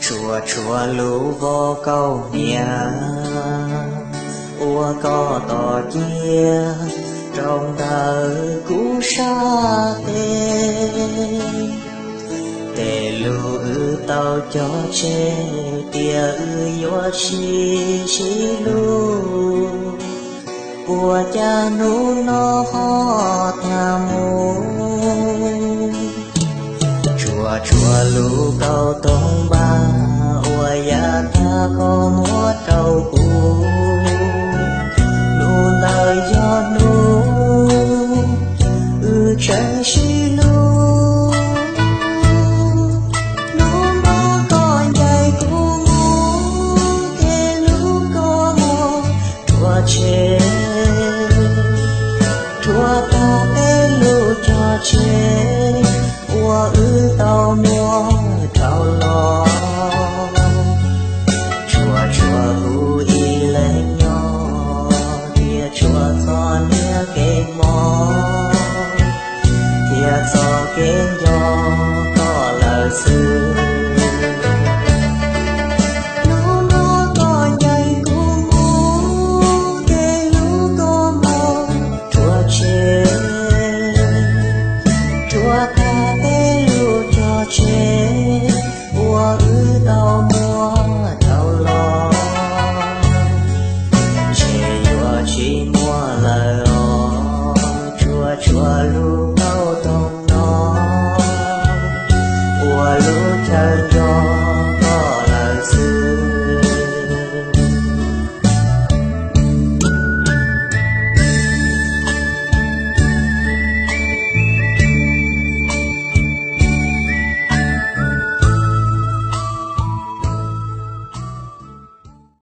Tshua tshua lub voj kaus hniav uas koj tos cia rau ntawm kuv sab tes. Tej lus wb tau cog tseg tias wb yuav sib sib hlub, ua cas hnub no ho tag mus. Tshua tshua lub kauj toog npaj uas yav tag koj muab rau kuv, hnub ntawd yog hnub wb tseem sib hlub. Hnub no koj ncaim kuv mus, tej lub koj muag rhuav tshem, rhuav tag tej lus cog tseg uas wb tau muab rau los. Tshua tshua kuv ib leeg nyob, thiab tshua txoj niag kev mob, thiab txoj kev nco koj lawm xwb. Hnub no koj ncaim kuv mus, tej lub koj muag rhuav tshem, rhuav tag tej lus cog tseg uas wb tau muab rau los. Ntshe yuav tsis muaj lawm os, tshua tshua lub kauj toog no, ua lub chaw nco